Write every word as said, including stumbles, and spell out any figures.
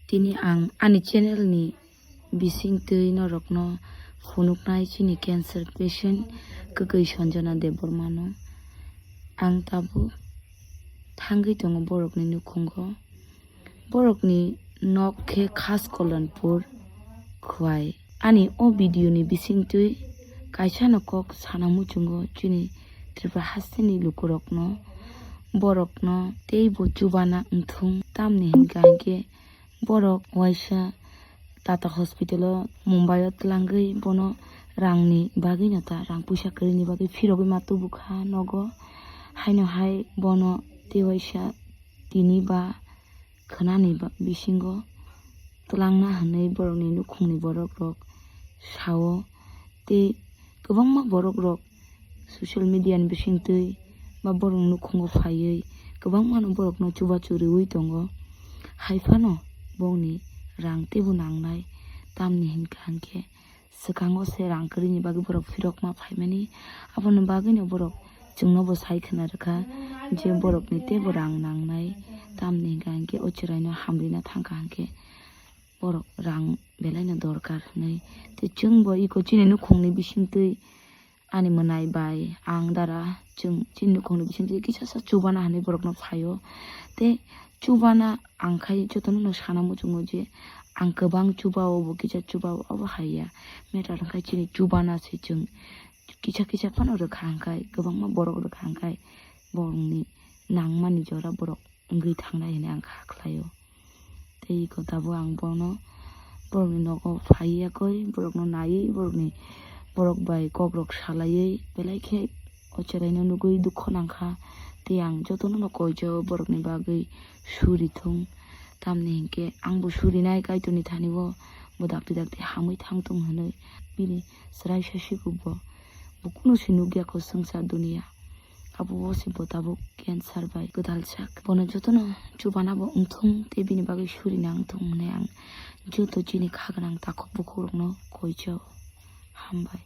Tini ang ani channel ni bisingtwi norokno phunuknai chini cancer patient kwkwi Sanjana Debbarma no. Ang tabuk thangwi tongo borokni nukhungo. Borokni nok khe Khas Kolonpur, Khwai. Ani o video ni bisingtwi kaisano kok sana muchungo chini Tripura hasteni lukurokno, borokno teibo chubana wngthung, tamni hinkha hinkhe borok waisa Tata Hospital o Mumbai o twlangwi bono rangni bagwino ta, rang puisa kwrwini bagwi phirogwi ma tubukha nogo. Haino hai bono tei waisa tini ba khwnani ba-, bisingo twlangna hwnwi borokni nukhungni borokrok sao. Tei kwbangma borokrok social media ni bisingtwi ba borokni nukhungo phaiwi kwbangmano borokno chubachu riwi tongo. Hai phano bongni rang teibo nangnai, tamni hinkha hinkhe swkango se rang kwrwini bagwi borok phirokma phaimani. Aboni bagwino borok chwngnobo sai khna rwkha je borokni teibo rang nangnai, tamni hinkha hinkhe o chwraino hamrina thangkha hinkhe borok rang belaino dorkar hinwi. Tei chwngbo iko chini nukhungni bisingtwi ani mwnai bai ang dara chwng chini nukhungni bisingtwi kisasa chubana hinwi borokno phaio. Tei chubana ang khai jotono no sana muchungo je ang kwbang chubao, bo kisa chubao, obo hai ya. Matter wngkha chini chubana se chwng kisa kisa phano rwkha hwnkhai, kwbangma borok rwkha hwnkhai borokni nangmani jora borok wngwi thangnai hinwi ang kha khlaio. Tei iko tabuk ang bono borokni nogo phaiwi yakwi borokno naiwi borokni, borok bai kokrok salaiwi belai khe o chwraino nugwi dukho nangkha. Tei ang jotono no koijao borokni bagwi suri thung, tamni hinkhe angbo surinai Kaitorni thani o bo dakti dakti hamwi thangthung hinwi bini chwrai sasi kubbo. Bo kunu se nukya kho swngchar duniya. Abo o se bo tabuk cancer bai gwdalsajak. Bono jotono chubana bo wngthung tei bini bagwi surina wngthung hwnwi ang joto chini kha gwnang takhuk bukhukrokno koijao. Hambai.